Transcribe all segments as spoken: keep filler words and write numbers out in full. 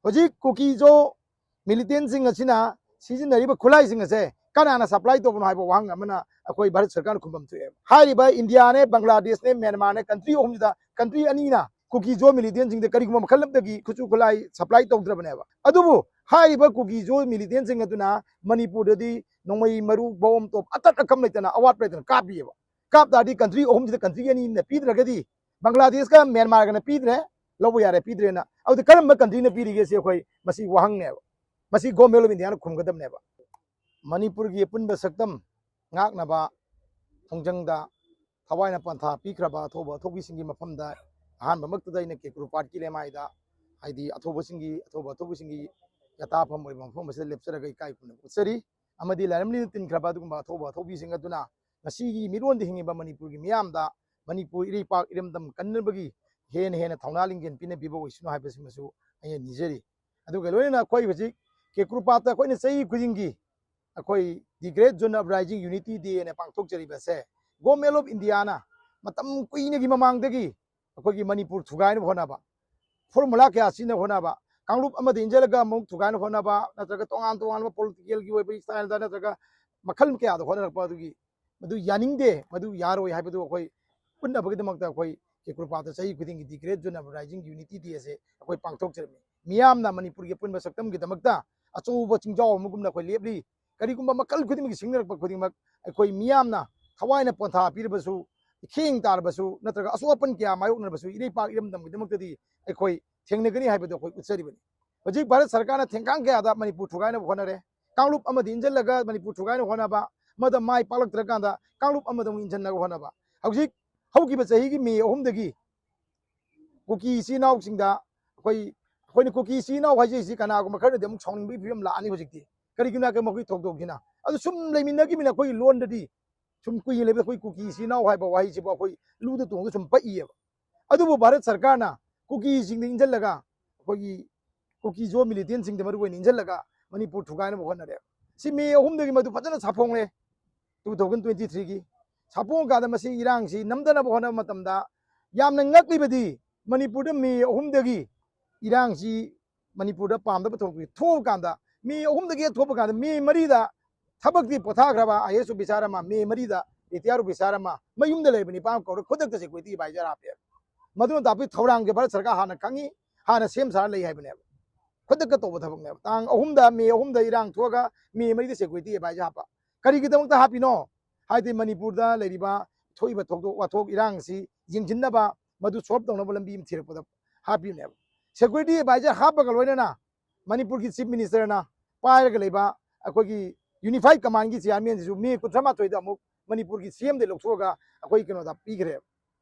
ꯍꯧꯖꯤꯛ ꯀꯨꯀꯤꯖꯣ ꯃꯤꯂꯤꯇꯦꯟꯁꯤꯡ ꯑꯁꯤꯅ ꯁꯤꯖꯤꯟꯅꯔꯤꯕ ꯈꯨꯠꯂꯥꯏꯁꯤꯡ ꯑꯁꯦ ꯀꯅꯥꯅ ꯁꯄ꯭ꯂꯥꯏ ꯇꯧꯕꯅꯣ ꯍꯥꯏꯕ ꯋꯥꯍꯪ ꯑꯃꯅ ꯑꯩꯈꯣꯏ ꯚꯥꯔꯠ ꯁꯔꯀꯥꯔꯅ ꯈꯨꯝꯐꯝ ꯊꯣꯛꯑꯦꯕ꯫ ꯍꯥꯏꯔꯤꯕ ꯏꯟꯗꯤꯌꯥꯅꯦ, ꯕꯪꯒ꯭ꯂꯥꯗꯦꯁꯅꯦ, ꯃ꯭ꯌꯥꯟꯃꯥꯔꯅꯦ, ꯀꯟꯇ꯭ꯔꯤ ꯑꯍꯨꯝꯁꯤꯗ ꯀꯟꯇ꯭ꯔꯤ ꯑꯅꯤꯅ ꯀꯨꯀꯤꯖꯣ ꯃꯤꯂꯤꯇꯦꯟꯁꯤꯡꯗ ꯀꯔꯤꯒꯨꯝꯕ ꯃꯈꯜ ꯑꯃꯠꯇꯒꯤ ꯈꯨꯠꯁꯨ ꯈꯨꯠꯂꯥꯏ ꯁꯄ꯭ꯂꯥꯏ ꯇꯧꯗ꯭ꯔꯕꯅꯦꯕ꯫ ꯑꯗꯨꯕꯨ ꯍꯥꯏꯔꯤꯕ ꯀꯨꯀꯤꯖꯣ ꯃꯤꯂꯤꯇꯦꯟꯁꯤꯡ ꯑꯗꯨꯅ ꯃꯅꯤꯄꯨꯔꯗꯗꯤ ꯅꯣꯡꯃꯩ, ꯃꯔꯨ, ꯕꯣꯝ, ꯇꯣꯞ ꯑꯇꯠ ꯑꯀꯝ ꯂꯩꯇꯅ, ꯑꯋꯥꯠꯄ ꯂꯩꯇꯅ ꯀꯥꯞꯄꯤꯑꯕ꯫ ꯀꯥꯞ ꯇꯥꯔꯗꯤ ꯀꯟꯇ꯭ꯔꯤ ꯑꯍꯨꯝꯁꯤꯗ ꯀꯟꯇ꯭ꯔꯤ ꯑꯅꯤꯅ ꯄꯤꯗ꯭ꯔꯒꯗꯤ ꯕꯪꯒ꯭ꯂꯥꯗꯦꯁꯀ ꯃ꯭ꯌꯥꯟꯃꯥꯔꯒꯅ ꯄꯤꯗ꯭ꯔꯦ, ꯂꯧꯕ ꯌꯥꯔꯦ, ꯄꯤꯗ꯭ꯔꯦꯅ꯫ ꯑꯗꯨꯗꯤ ꯀꯔꯝꯕ ꯀꯟꯇ꯭ꯔꯤꯅ ꯄꯤꯔꯤꯒꯦ ꯁꯤ ꯑꯩꯈꯣꯏ ꯃꯁꯤ ꯋꯥꯍꯪꯅꯦꯕ꯫ ꯃꯁꯤ Government of India ꯅ ꯈꯨꯝꯒꯗꯕꯅꯦꯕ꯫ ꯃꯅꯤꯄꯨꯔꯒꯤ ꯑꯄꯨꯟꯕ ꯁꯛꯇꯝ ꯉꯥꯛꯅꯕ ꯈꯣꯡꯖꯪꯗ ꯊꯋꯥꯏꯅ ꯄꯟꯊꯥ ꯄꯤꯈ꯭ꯔꯕ ꯑꯊꯧꯕ ꯑꯊꯧꯕꯤꯁꯤꯡꯒꯤ ꯃꯐꯝꯗ ꯑꯍꯥꯟꯕꯃꯛꯇꯗ ꯑꯩꯅ ꯀꯦꯀ꯭ꯔꯨꯄꯥꯠꯀꯤ ꯂꯩꯃꯥꯏꯗ, ꯍꯥꯏꯗꯤ ꯑꯊꯧꯕꯁꯤꯡꯒꯤ, ꯑꯊꯧꯕ ꯑꯊꯧꯕꯤꯁꯤꯡꯒꯤ ꯌꯥꯇꯥꯐꯝ ꯑꯣꯏꯕ ꯃꯐꯝ ꯑꯁꯤꯗ ꯂꯦꯞꯆꯔꯒ ꯏꯀꯥꯏ ꯈꯨꯝꯅꯕ ꯎꯠꯆꯔꯤ꯫ ꯑꯃꯗꯤ ꯂꯥꯏꯔꯝꯂꯦꯟꯗ ꯇꯤꯟꯈ꯭ꯔꯕ ꯑꯗꯨꯒꯨꯝꯕ ꯑꯊꯧꯕ ꯑꯊꯧꯕꯤꯁꯤꯡ ꯑꯗꯨꯅ ꯉꯁꯤꯒꯤ ꯃꯤꯔꯣꯟꯗ ꯍꯤꯡꯉꯤꯕ ꯃꯅꯤꯄꯨꯔꯒꯤ ꯃꯤꯌꯥꯝꯗ ꯃꯅꯤꯄꯨꯔ ꯏꯔꯩꯄꯥꯛ ꯏꯔꯝꯗꯝ ꯀꯟꯅꯕꯒꯤ ꯍꯦꯟꯅ ꯍꯦꯟꯅ ꯊꯧꯅꯥ ꯂꯤꯡꯖꯦꯜ ꯄꯤꯅꯕꯤꯕ ꯑꯣꯏꯁꯅꯨ ꯍꯥꯏꯕꯁꯤꯃꯁꯨ ꯑꯩꯅ ꯅꯤꯖꯔꯤ꯫ ꯑꯗꯨꯒ ꯂꯣꯏꯅꯅ ꯑꯩꯈꯣꯏ ꯍꯧꯖꯤꯛ ꯀꯦꯀ꯭ꯔꯨꯄꯥꯠꯇ ꯑꯩꯈꯣꯏꯅ ꯆꯍꯤ ꯈꯨꯗꯤꯡꯒꯤ ꯑꯩꯈꯣꯏ The Great Zone of Rising Unity Day ꯍꯥꯏꯅ ꯄꯥꯡꯊꯣꯛꯆꯔꯤꯕꯁꯦ Government of India ꯅ ꯃꯇꯝ ꯀꯨꯏꯅꯒꯤ ꯃꯃꯥꯡꯗꯒꯤ ꯑꯩꯈꯣꯏꯒꯤ ꯃꯅꯤꯄꯨꯔ ꯊꯨꯒꯥꯏꯅꯕ ꯍꯣꯠꯅꯕ, ꯐꯣꯔꯃꯨꯂꯥ ꯀꯌꯥ ꯁꯤꯖꯤꯟꯅꯕ ꯍꯣꯠꯅꯕ, ꯀꯥꯡꯂꯨꯞ ꯑꯃꯗ ꯏꯟꯁꯤꯜꯂꯒ ꯑꯃꯨꯛ ꯊꯨꯒꯥꯏꯅꯕ ꯍꯣꯠꯅꯕ, ꯅꯠꯇ꯭ꯔꯒ ꯇꯣꯉꯥꯟ ꯇꯣꯉꯥꯟꯕ ꯄꯣꯂꯤꯇꯤꯀꯦꯜꯒꯤ ꯑꯣꯏꯕ ꯁ꯭ꯇꯥꯏꯜꯗ ꯅꯠꯇ꯭ꯔꯒ ꯃꯈꯜ ꯀꯌꯥꯗ ꯍꯣꯠꯅꯔꯛꯄ ꯑꯗꯨꯒꯤ ꯃꯗꯨ ꯌꯥꯅꯤꯡꯗꯦ, ꯃꯗꯨ ꯌꯥꯔꯣꯏ ꯍꯥꯏꯕꯗꯨ ꯑꯩꯈꯣꯏ ꯎꯠꯅꯕꯒꯤꯗꯃꯛꯇ ꯑꯩꯈꯣꯏ ꯀꯦꯀ꯭ꯔꯨꯄꯥꯠꯇ ꯆꯍꯤ ꯈꯨꯗꯤꯡꯒꯤ The Great Zone of Rising Unity Day ꯑꯁꯦ ꯑꯩꯈꯣꯏ ꯄꯥꯡꯊꯣꯛꯆꯔꯝꯃꯤ꯫ ꯃꯤꯌꯥꯝꯅ ꯃꯅꯤꯄꯨꯔꯒꯤ ꯑꯄꯨꯟꯕ ꯁꯛꯇꯝꯒꯤꯗꯃꯛꯇ ꯑꯆꯧꯕ ꯆꯤꯡꯖꯥꯎ ꯑꯃꯒꯨꯝꯅ ꯑꯩꯈꯣꯏ ꯂꯦꯞꯂꯤ꯫ ꯀꯔꯤꯒꯨꯝꯕ ꯃꯈꯜ ꯈꯨꯗꯤꯡꯃꯛꯀꯤ ꯁꯤꯡꯅꯔꯛꯄ ꯈꯨꯗꯤꯡꯃꯛ ꯑꯩꯈꯣꯏ ꯃꯤꯌꯥꯝꯅ ꯊꯋꯥꯏꯅ ꯄꯣꯟꯊꯥ ꯄꯤꯔꯕꯁꯨ, ꯏꯈꯦꯡ ꯇꯥꯔꯕꯁꯨ, ꯅꯠꯇ꯭ꯔꯒ ꯑꯁꯣꯛ ꯑꯄꯟ ꯀꯌꯥ ꯃꯥꯌꯣꯛꯅꯔꯕꯁꯨ ꯏꯔꯩꯄꯥꯛ ꯏꯔꯝꯗꯝꯒꯤꯗꯃꯛꯇꯗꯤ ꯑꯩꯈꯣꯏ ꯊꯦꯡꯅꯒꯅꯤ ꯍꯥꯏꯕꯗꯨ ꯑꯩꯈꯣꯏ ꯎꯠꯆꯔꯤꯕꯅꯤ꯫ ꯍꯧꯖꯤꯛ ꯚꯥꯔꯠ ꯁꯔꯀꯥꯔꯅ ꯊꯦꯡꯀꯥꯡ ꯀꯌꯥꯗ ꯃꯅꯤꯄꯨꯔ ꯊꯨꯒꯥꯏꯅꯕ ꯍꯣꯠꯅꯔꯦ꯫ ꯀꯥꯡꯂꯨꯞ ꯑꯃꯗ ꯏꯟꯁꯤꯜꯂꯒ ꯃꯅꯤꯄꯨꯔ ꯊꯨꯒꯥꯏꯅꯕ ꯍꯣꯠꯅꯕ, ꯃꯗ ꯃꯥꯏ ꯄꯥꯛꯂꯛꯇ꯭ꯔꯀꯥꯟꯗ ꯀꯥꯡꯂꯨꯞ ꯑꯃꯗ ꯑꯃꯨꯛ ꯏꯟꯁꯤꯟꯅꯕ ꯍꯣꯠꯅꯕ꯫ ꯍꯧꯖꯤꯛ ꯍꯧꯈꯤꯕ ꯆꯍꯤꯒꯤ ꯃꯦ ꯑꯍꯨꯝꯗꯒꯤ ꯀꯨꯀꯤ ꯏꯆꯤꯜ ꯏꯅꯥꯎꯁꯤꯡꯗ ꯑꯩꯈꯣꯏ, ꯑꯩꯈꯣꯏꯅ ꯀꯨꯀꯤ ꯏꯆꯤꯜ ꯏꯅꯥꯎ ꯍꯥꯏꯖꯔꯤꯁꯤ ꯀꯅꯥꯒꯨꯝꯕ ꯈꯔꯅꯗꯤ ꯑꯃꯨꯛ ꯁꯥꯎꯅꯤꯡꯕꯒꯤ ꯐꯤꯕꯝ ꯂꯥꯛꯑꯅꯤ ꯍꯧꯖꯤꯛꯇꯤ꯫ ꯀꯔꯤꯒꯤꯅꯣ ꯍꯥꯏꯔꯒ ꯃꯈꯣꯏ ꯊꯧꯗꯣꯛꯁꯤꯅ ꯑꯗꯨ ꯁꯨꯝ ꯂꯩꯃꯤꯟꯅꯈꯤꯕꯅꯤꯅ ꯑꯩꯈꯣꯏꯒꯤ ꯂꯣꯟꯗꯗꯤ ꯁꯨꯝ ꯀꯨꯏꯅ ꯂꯩꯕꯗ ꯑꯩꯈꯣꯏ ꯀꯨꯀꯤ ꯏꯆꯤꯜ ꯏꯅꯥꯎ ꯍꯥꯏꯕ ꯋꯥꯍꯩꯁꯤꯕꯨ ꯑꯩꯈꯣꯏ ꯂꯨꯗ ꯇꯣꯡꯉꯒ ꯁꯨꯝ ꯄꯛꯏꯌꯦꯕ꯫ ꯑꯗꯨꯕꯨ ꯚꯥꯔꯠ ꯁꯔꯀꯥꯔꯅ ꯀꯨꯀꯤꯁꯤꯡꯗ ꯏꯟꯁꯤꯜꯂꯒ, ꯑꯩꯈꯣꯏꯒꯤ ꯀꯨꯀꯤ ꯖꯣ ꯃꯤꯂꯤꯇꯦꯟꯁꯤꯡꯗ ꯃꯔꯨ ꯑꯣꯏꯅ ꯏꯟꯁꯤꯜꯂꯒ ꯃꯅꯤꯄꯨꯔ ꯊꯨꯒꯥꯏꯅꯕ ꯍꯣꯠꯅꯔꯦ꯫ ꯁꯤ ꯃꯦ ꯑꯍꯨꯝꯗꯒꯤ ꯃꯗꯨ ꯐꯖꯅ ꯁꯥꯐꯣꯡꯂꯦ꯫ Two thousand twenty three ꯒꯤ ꯁꯥꯐꯣꯡ ꯀꯥꯟꯗ ꯃꯁꯤ ꯏꯔꯥꯡꯁꯤ ꯅꯝꯗꯅꯕ ꯍꯣꯠꯅꯕ ꯃꯇꯝꯗ ꯌꯥꯝꯅ ꯉꯛꯂꯤꯕꯗꯤ ꯃꯅꯤꯄꯨꯔꯗ ꯃꯦ ꯑꯍꯨꯝꯗꯒꯤ ꯏꯔꯥꯡꯁꯤ ꯃꯅꯤꯄꯨꯔꯗ ꯄꯥꯝꯗꯕ ꯊꯕꯛꯇꯤ ꯊꯣꯛꯑꯀꯥꯟꯗ, ꯃꯤ ꯑꯍꯨꯝꯗꯒꯤ ꯊꯣꯛꯄ ꯀꯥꯟꯗ ꯃꯤ ꯃꯔꯤꯗ ꯊꯕꯛꯇꯤ ꯄꯣꯊꯥꯈ꯭ꯔꯕ ꯑꯥꯏ ꯑꯦꯁ ꯑꯣꯐꯤꯁꯥꯔ ꯑꯃ, ꯃꯤ ꯃꯔꯤꯗ ꯔꯤꯇꯥꯌꯔ ꯑꯣꯐꯤꯁꯥꯔ ꯑꯃ, ꯃꯌꯨꯝꯗ ꯂꯩꯕ ꯅꯤꯄꯥ ꯑꯃ ꯀꯧꯔ ꯈꯨꯗꯛꯇ ꯁꯦꯀ꯭ꯌꯨꯔꯤꯇꯤ ꯑꯦꯗꯚꯥꯏꯖꯔ ꯍꯥꯞꯄꯦꯕ꯫ ꯃꯗꯨꯅ ꯇꯥꯛꯄꯗꯤ ꯊꯧꯔꯥꯡꯁꯦ ꯚꯥꯔꯠ ꯁꯔꯀꯥꯔ ꯍꯥꯟꯅ ꯈꯪꯉꯤ, ꯍꯥꯟꯅ ꯁꯦꯝ ꯁꯥꯔ ꯂꯩ ꯍꯥꯏꯕꯅꯦꯕ꯫ ꯈꯨꯗꯛꯇ ꯇꯧꯕ ꯊꯕꯛꯅꯦꯕ꯫ ꯇꯥꯡ ꯑꯍꯨꯝꯗ, ꯃꯦ ꯑꯍꯨꯝꯗ ꯏꯔꯥꯡ ꯊꯣꯛꯑꯒ ꯃꯦ ꯃꯔꯤꯗ ꯁꯦꯀ꯭ꯌꯨꯔꯤꯇꯤ ꯑꯦꯗꯚꯥꯏꯖꯔ ꯍꯥꯞꯄ꯫ ꯀꯔꯤꯒꯤꯗꯃꯛꯇ ꯍꯥꯞꯄꯤꯅꯣ? ꯍꯥꯏꯗꯤ ꯃꯅꯤꯄꯨꯔꯗ ꯂꯩꯔꯤꯕ ꯊꯣꯛꯏꯕ ꯊꯧꯗꯣꯛ ꯋꯥꯊꯣꯛ ꯏꯔꯥꯡꯁꯤ ꯌꯦꯡꯁꯤꯟꯅꯕ, ꯃꯗꯨ ꯁꯣꯜꯕ ꯇꯧꯅꯕ ꯂꯝꯕꯤ ꯑꯃ ꯊꯤꯔꯛꯄꯗ ꯍꯥꯞꯄꯤꯕꯅꯦꯕ꯫ ꯁꯦꯀ꯭ꯌꯨꯔꯤꯇꯤ ꯑꯦꯗꯚꯥꯏꯖꯔ ꯍꯥꯞꯄꯒ ꯂꯣꯏꯅꯅ ꯃꯅꯤꯄꯨꯔꯒꯤ ꯆꯤꯐ ꯃꯤꯅꯤꯁꯇꯔꯅ ꯄꯥꯏꯔꯒ ꯂꯩꯕ ꯑꯩꯈꯣꯏꯒꯤ ꯌꯨꯅꯤꯐꯥꯏꯠ ꯀꯃꯥꯟꯒꯤ ꯆꯤꯌꯥꯔꯃꯦꯟꯁꯤꯁꯨ ꯃꯦ ꯀꯨꯟꯊ꯭ꯔꯥ ꯃꯥꯊꯣꯏꯗ ꯑꯃꯨꯛ ꯃꯅꯤꯄꯨꯔꯒꯤ ꯁꯤ ꯑꯦꯝꯗ ꯂꯧꯊꯣꯛꯑꯒ ꯑꯩꯈꯣꯏ ꯀꯩꯅꯣꯗ ꯄꯤꯈ꯭ꯔꯦꯕ,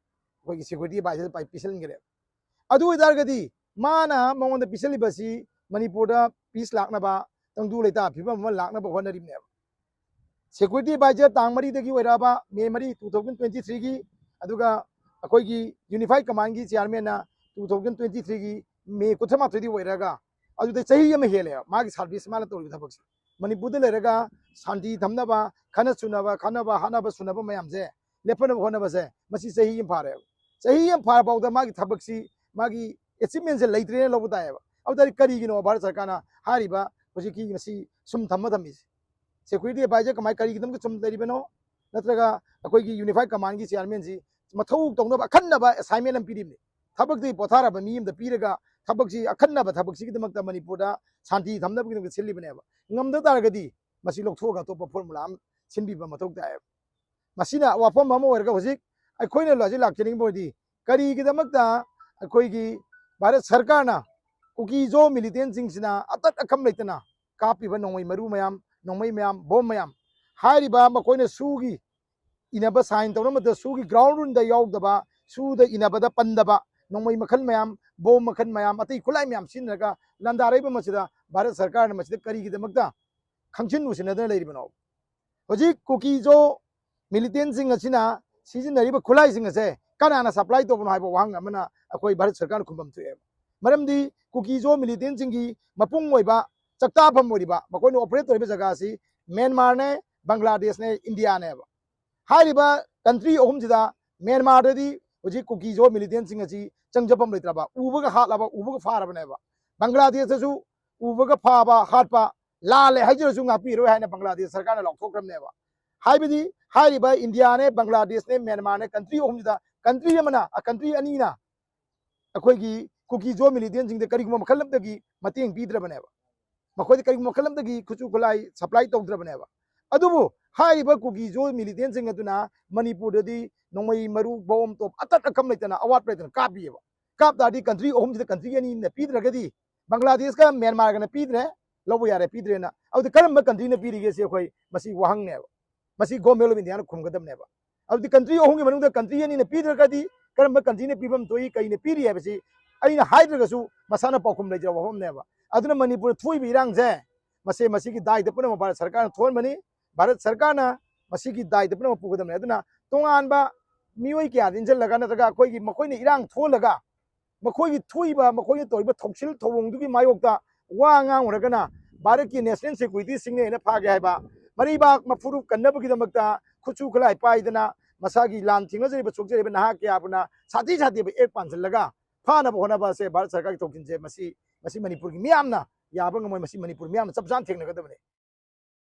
ꯑꯩꯈꯣꯏꯒꯤ ꯁꯦꯀ꯭ꯌꯨꯔꯤꯇꯤ ꯑꯦꯗꯚꯥꯏꯖꯔ ꯄꯤꯁꯤꯟꯈ꯭ꯔꯦꯕ꯫ ꯑꯗꯨ ꯑꯣꯏꯇꯥꯔꯒꯗꯤ ꯃꯥꯅ ꯃꯉꯣꯟꯗ ꯄꯤꯁꯤꯜꯂꯤꯕꯁꯤ ꯃꯅꯤꯄꯨꯔꯗ ꯄꯤꯁ ꯂꯥꯛꯅꯕ, ꯇꯪꯗꯨ ꯂꯩꯇꯥ ꯐꯤꯕꯝ ꯑꯃ ꯂꯥꯛꯅꯕ ꯍꯣꯠꯅꯔꯤꯕꯅꯦꯕ꯫ ꯁꯦꯀ꯭ꯌꯨꯔꯤꯇꯤ ꯑꯦꯗꯚꯥꯏꯖꯔ ꯇꯥꯡ ꯃꯔꯤꯗꯒꯤ ꯑꯣꯏꯔꯛꯑꯕ, ꯃꯦ ꯃꯔꯤ, two thousand twenty three ꯒꯤ, ꯑꯗꯨꯒ ꯑꯩꯈꯣꯏꯒꯤ ꯌꯨꯅꯤꯐꯥꯏꯠ ꯀꯃꯥꯟꯒꯤ ꯆꯤꯌꯥꯔꯃꯦꯟꯅ two thousand twenty three ꯒꯤ ꯃꯦ ꯀꯨꯟꯊ꯭ꯔꯥ ꯃꯥꯊꯣꯏꯗꯒꯤ ꯑꯣꯏꯔꯒ, ꯑꯗꯨꯗ ꯆꯍꯤ ꯑꯃ ꯍꯦꯜꯂꯦꯕ ꯃꯥꯒꯤ ꯁꯥꯔꯚꯤꯁ, ꯃꯥꯅ ꯇꯧꯔꯤꯕ ꯊꯕꯛꯁꯦ꯫ ꯃꯅꯤꯄꯨꯔꯗ ꯂꯩꯔꯒ ꯁꯥꯟꯇꯤ ꯊꯝꯅꯕ, ꯈꯠꯅ ꯆꯨꯅꯕ, ꯈꯠꯅꯕ ꯍꯥꯠꯅꯕ ꯁꯨꯅꯕ ꯃꯌꯥꯝꯁꯦ ꯂꯦꯞꯍꯟꯅꯕ ꯍꯣꯠꯅꯕꯁꯦ, ꯃꯁꯤ ꯆꯍꯤ ꯑꯃ ꯐꯥꯔꯦꯕ꯫ ꯆꯍꯤ ꯑꯃ ꯐꯥꯔ ꯐꯥꯎꯗ ꯃꯥꯒꯤ ꯊꯕꯛꯁꯤ, ꯃꯥꯒꯤ ꯑꯦꯆꯤꯞꯃꯦꯟꯁꯦ ꯂꯩꯇ꯭ꯔꯦꯅ ꯂꯧꯕ ꯇꯥꯏꯌꯦꯕ꯫ ꯑꯗꯨ ꯇꯥꯔꯗꯤ ꯀꯔꯤꯒꯤꯅꯣ ꯚꯥꯔꯠ ꯁꯔꯀꯥꯔꯅ ꯍꯥꯏꯔꯤꯕ ꯍꯧꯖꯤꯛꯀꯤ ꯃꯁꯤ ꯁꯨꯝ ꯊꯝꯃ ꯊꯝꯃꯤꯁꯦ? ꯁꯦꯀ꯭ꯌꯨꯔꯤꯇꯤ ꯑꯦꯗꯚꯥꯏꯖꯔ ꯀꯃꯥꯏ, ꯀꯔꯤꯒꯤꯗꯃꯛꯇ ꯁꯨꯝ ꯂꯩꯔꯤꯕꯅꯣ? ꯅꯠꯇ꯭ꯔꯒ ꯑꯩꯈꯣꯏꯒꯤ ꯌꯨꯅꯤꯐꯥꯏꯠ ꯀꯃꯥꯟꯒꯤ ꯆꯤꯌꯥꯔꯃꯦꯟꯁꯤ ꯃꯊꯧ ꯇꯧꯅꯕ ꯑꯈꯟꯅꯕ ꯑꯦꯁꯥꯏꯟꯃꯦꯟ ꯑꯃ ꯄꯤꯔꯤꯕꯅꯤ꯫ ꯊꯕꯛꯇꯒꯤ ꯄꯣꯊꯥꯔꯕ ꯃꯤ ꯑꯃꯗ ꯄꯤꯔꯒ ꯊꯕꯛꯁꯤ, ꯑꯈꯟꯅꯕ ꯊꯕꯛꯁꯤꯒꯤꯗꯃꯛꯇ ꯃꯅꯤꯄꯨꯔꯗ ꯁꯥꯟꯇꯤ ꯊꯝꯅꯕꯒꯤꯗꯃꯛꯇ ꯁꯤꯜꯂꯤꯕꯅꯦꯕ꯫ ꯉꯝꯗ ꯇꯥꯔꯒꯗꯤ ꯃꯁꯤ ꯂꯧꯊꯣꯛꯑꯒ ꯑꯇꯣꯞꯄ ꯐꯣꯔꯃꯨꯂꯥ ꯑꯃ ꯁꯤꯟꯕꯤꯕ ꯃꯊꯧ ꯇꯥꯏꯌꯦꯕ꯫ ꯃꯁꯤꯅ ꯋꯥꯐꯝ ꯑꯃ ꯑꯣꯏꯔꯒ, ꯍꯧꯖꯤꯛ ꯑꯩꯈꯣꯏꯅ ꯍꯧꯖꯤꯛ ꯂꯥꯛꯆꯅꯤꯡꯕ ꯑꯣꯏꯔꯗꯤ, ꯀꯔꯤꯒꯤꯗꯃꯛꯇ ꯑꯩꯈꯣꯏꯒꯤ ꯚꯥꯔꯠ ꯁꯔꯀꯥꯔꯅ ꯀꯨꯀꯤꯖꯣ ꯃꯤꯂꯤꯇꯦꯟꯁꯤꯡꯁꯤꯅ ꯑꯇꯠ ꯑꯈꯝ ꯂꯩꯇꯅ ꯀꯥꯞꯄꯤꯕ ꯅꯣꯡꯃꯩ ꯃꯔꯨ ꯃꯌꯥꯝ, ꯅꯣꯡꯃꯩ ꯃꯌꯥꯝ, ꯕꯣꯝ ꯃꯌꯥꯝ, ꯍꯥꯏꯔꯤꯕ ꯃꯈꯣꯏꯅ ꯁꯨꯒꯤ ꯏꯅꯕ ꯁꯥꯏꯟ ꯇꯧꯅꯕꯗ ꯁꯨꯒꯤ ꯒ꯭ꯔꯥꯎꯟ ꯔꯨꯜꯗ ꯌꯥꯎꯗꯕ, ꯁꯨꯗ ꯏꯅꯕꯗ ꯄꯟꯗꯕ ꯅꯣꯡꯃꯩ ꯃꯈꯜ ꯃꯌꯥꯝ, ꯕꯣꯝ ꯃꯈꯜ ꯃꯌꯥꯝ, ꯑꯇꯩ ꯈꯨꯠꯂꯥꯏ ꯃꯌꯥꯝ ꯁꯤꯖꯤꯟꯅꯔꯒ ꯂꯥꯟꯗꯥꯔꯛꯏꯕ ꯃꯁꯤꯗ ꯚꯥꯔꯠ ꯁꯔꯀꯥꯔꯅ ꯃꯁꯤꯗ ꯀꯔꯤꯒꯤꯗꯃꯛꯇ ꯈꯪꯁꯤꯟ ꯎꯁꯤꯟꯅꯗꯅ ꯂꯩꯔꯤꯕꯅꯣ? ꯍꯧꯖꯤꯛ ꯀꯨꯀꯤꯖꯣ ꯃꯤꯂꯤꯇꯦꯟꯁꯤꯡ ꯑꯁꯤꯅ ꯁꯤꯖꯤꯟꯅꯔꯤꯕ ꯈꯨꯠꯂꯥꯏꯁꯤꯡ ꯑꯁꯦ ꯀꯅꯥꯅ ꯁꯄ꯭ꯂꯥꯏ ꯇꯧꯕꯅꯣ ꯍꯥꯏꯕ ꯋꯥꯍꯪ ꯑꯃꯅ ꯑꯩꯈꯣꯏ ꯚꯥꯔꯠ ꯁꯔꯀꯥꯔꯅ ꯈꯨꯝꯐꯝ ꯊꯣꯛꯑꯦꯕ꯫ ꯃꯔꯝꯗꯤ ꯀꯨꯀꯤꯖꯣ ꯃꯤꯂꯤꯇꯦꯟꯁꯤꯡꯒꯤ ꯃꯄꯨꯡ ꯑꯣꯏꯕ ꯆꯥꯛꯇꯥꯐꯝ ꯑꯣꯏꯔꯤꯕ, ꯃꯈꯣꯏꯅ ꯑꯣꯄꯔꯦꯠ ꯇꯧꯔꯤꯕ ꯖꯒꯥ ꯑꯁꯤ ꯃ꯭ꯌꯥꯟꯃꯥꯔꯅꯦ, ꯕꯪꯒ꯭ꯂꯥꯗꯦꯁꯅꯦ, ꯏꯟꯗꯤꯌꯥꯅꯦꯕ꯫ ꯍꯥꯏꯔꯤꯕ ꯀꯟꯇ꯭ꯔꯤ ꯑꯍꯨꯝꯁꯤꯗ ꯃ꯭ꯌꯥꯟꯃꯥꯔꯗꯗꯤ ꯍꯧꯖꯤꯛ ꯀꯨꯀꯤꯖꯣ ꯃꯤꯂꯤꯇꯦꯟꯁꯤꯡ ꯑꯁꯤ ꯆꯪꯖꯐꯝ ꯂꯩꯇ꯭ꯔꯕ, ꯎꯕꯒ ꯍꯥꯠꯂꯕ, ꯎꯕꯒ ꯐꯥꯔꯕꯅꯦꯕ꯫ ꯕꯪꯒ꯭ꯂꯥꯗꯦꯁꯇꯁꯨ ꯎꯕꯒ ꯐꯥꯕ, ꯍꯥꯠꯄ, ꯂꯥꯜꯂꯦ ꯍꯥꯏꯖꯔꯁꯨ ꯉꯥꯛꯄꯤꯔꯣꯏ ꯍꯥꯏꯅ ꯕꯪꯒ꯭ꯂꯥꯗꯦꯁ ꯁꯔꯀꯥꯔꯅ ꯂꯥꯎꯊꯣꯛꯈ꯭ꯔꯕꯅꯦꯕ꯫ ꯍꯥꯏꯕꯗꯤ ꯍꯥꯏꯔꯤꯕ ꯏꯟꯗꯤꯌꯥꯅꯦ, ꯕꯪꯒ꯭ꯂꯥꯗꯦꯁꯅꯦ, ꯃ꯭ꯌꯥꯟꯃꯥꯔꯅꯦ, ꯀꯟꯇ꯭ꯔꯤ ꯑꯍꯨꯝꯁꯤꯗ ꯀꯟꯇ꯭ꯔꯤ ꯑꯃꯅ, ꯑ, ꯀꯟꯇ꯭ꯔꯤ ꯑꯅꯤꯅ ꯑꯩꯈꯣꯏꯒꯤ ꯀꯨꯀꯤꯖꯣ ꯃꯤꯂꯤꯇꯦꯟꯁꯤꯡꯗ ꯀꯔꯤꯒꯨꯝꯕ ꯃꯈꯜ ꯑꯃꯗꯒꯤ ꯃꯇꯦꯡ ꯄꯤꯗ꯭ꯔꯕꯅꯦꯕ꯫ ꯃꯈꯣꯏꯗ ꯀꯔꯤꯒꯨꯝꯕ ꯃꯈꯜ ꯑꯃꯗꯒꯤ ꯈꯨꯠꯁꯨ ꯈꯨꯠꯂꯥꯏ ꯁꯄ꯭ꯂꯥꯏ ꯇꯧꯗ꯭ꯔꯕꯅꯦꯕ꯫ ꯑꯗꯨꯕꯨ ꯍꯥꯏꯔꯤꯕ ꯀꯨꯀꯤꯖꯣ ꯃꯤꯂꯤꯇꯦꯟꯁꯤꯡ ꯑꯗꯨꯅ ꯃꯅꯤꯄꯨꯔꯗꯗꯤ ꯅꯣꯡꯃꯩ, ꯃꯔꯨ, ꯕꯣꯝ, ꯇꯣꯞ ꯑꯇꯠ ꯑꯀꯝ ꯂꯩꯇꯅ, ꯑꯋꯥꯠꯄ ꯂꯩꯇꯅ ꯀꯥꯞꯄꯤꯑꯕ꯫ ꯀꯥꯞ ꯇꯥꯔꯗꯤ ꯀꯟꯇ꯭ꯔꯤ ꯑꯍꯨꯝꯁꯤꯗ ꯀꯟꯇ꯭ꯔꯤ ꯑꯅꯤꯅ ꯄꯤꯗ꯭ꯔꯒꯗꯤ, ꯕꯪꯒ꯭ꯂꯥꯗꯦꯁꯀ ꯃ꯭ꯌꯥꯟꯃꯥꯔꯒꯅ ꯄꯤꯗ꯭ꯔꯦ, ꯂꯧꯕ ꯌꯥꯔꯦ, ꯄꯤꯗ꯭ꯔꯦꯅ, ꯑꯗꯨꯗꯤ ꯀꯔꯝꯕ ꯀꯟꯇ꯭ꯔꯤꯅ ꯄꯤꯔꯤꯒꯦ ꯁꯤ ꯑꯩꯈꯣꯏ, ꯃꯁꯤ ꯋꯥꯍꯪꯅꯦꯕ꯫ ꯃꯁꯤ Government of Indiaꯅ ꯈꯨꯝꯒꯗꯕꯅꯦꯕ꯫ ꯑꯗꯨꯗꯤ ꯀꯟꯇ꯭ꯔꯤ ꯑꯍꯨꯝꯒꯤ ꯃꯅꯨꯡꯗ ꯀꯟꯇ꯭ꯔꯤ ꯑꯅꯤꯅ ꯄꯤꯗ꯭ꯔꯒꯗꯤ ꯀꯔꯝꯕ ꯀꯟꯇ꯭ꯔꯤꯅ ꯄꯤꯐꯝ ꯊꯣꯛꯏ, ꯀꯩꯅ ꯄꯤꯔꯤ ꯍꯥꯏꯕꯁꯤ ꯑꯩꯅ ꯍꯥꯏꯗ꯭ꯔꯒꯁꯨ ꯃꯁꯥꯅ ꯄꯥꯎꯈꯨꯝ ꯂꯩꯖꯕ ꯋꯥꯐꯝꯅꯦꯕ꯫ ꯑꯗꯨꯅ ꯃꯅꯤꯄꯨꯔꯗ ꯊꯣꯛꯏꯕ ꯏꯔꯥꯡꯁꯦ, ꯃꯁꯤ, ꯃꯁꯤꯒꯤ ꯗꯥꯏꯗ ꯄꯨꯝꯅꯃꯛ ꯚꯥꯔꯠ ꯁꯔꯀꯥꯔꯅ ꯊꯣꯛꯍꯟꯕꯅꯤ꯫ ꯚꯥꯔꯠ ꯁꯔꯀꯥꯔꯅ ꯃꯁꯤꯒꯤ ꯗꯥꯏꯗ ꯄꯨꯝꯅꯃꯛ ꯄꯨꯒꯗꯕꯅꯤ꯫ ꯑꯗꯨꯅ ꯇꯣꯉꯥꯟꯕ ꯃꯤꯑꯣꯏ ꯀꯌꯥꯗ ꯏꯟꯁꯤꯜꯂꯒ, ꯅꯠꯇ꯭ꯔꯒ ꯑꯩꯈꯣꯏꯒꯤ, ꯃꯈꯣꯏꯅ ꯏꯔꯥꯡ ꯊꯣꯛꯍꯜꯂꯒ, ꯃꯈꯣꯏꯒꯤ ꯊꯣꯛꯏꯕ, ꯃꯈꯣꯏꯅ ꯇꯧꯔꯤꯕ ꯊꯧꯁꯤꯜ ꯊꯧꯑꯣꯡꯗꯨꯒꯤ ꯃꯥꯌꯣꯛꯇ ꯋꯥ ꯉꯥꯡꯉꯨꯔꯒꯅ, ꯚꯥꯔꯠꯀꯤ national securityꯁꯤꯡꯅ ꯍꯦꯟꯅ ꯐꯥꯒꯦ ꯍꯥꯏꯕ, ꯃꯔꯩꯕꯥꯛ ꯃꯐꯨꯔꯨꯞ ꯀꯟꯅꯕꯒꯤꯗꯃꯛꯇ ꯈꯨꯠꯁꯨ ꯈꯨꯠꯂꯥꯏ ꯄꯥꯏꯗꯅ ꯃꯁꯥꯒꯤ ꯂꯥꯟ ꯊꯦꯡꯅꯖꯔꯤꯕ, ꯁꯣꯛꯆꯔꯤꯕ ꯅꯍꯥ ꯀꯌꯥꯕꯨꯅ ꯁꯥꯊꯤ ꯁꯥꯊꯤꯕ ꯑꯦꯛ ꯄꯥꯟꯁꯤꯜꯂꯒ ꯐꯥꯅꯕ ꯍꯣꯠꯅꯕ ꯑꯁꯦ ꯚꯥꯔꯠ ꯁꯔꯀꯥꯔꯒꯤ ꯊꯧꯁꯤꯜꯁꯦ, ꯃꯁꯤ, ꯃꯁꯤ ꯃꯅꯤꯄꯨꯔꯒꯤ ꯃꯤꯌꯥꯝꯅ ꯌꯥꯕ ꯉꯝꯃꯣꯏ꯫ ꯃꯁꯤ ꯃꯅꯤꯄꯨꯔ ꯃꯤꯌꯥꯝꯅ ꯆꯞ ꯆꯥꯅ ꯊꯦꯡꯅꯒꯗꯕꯅꯤ꯫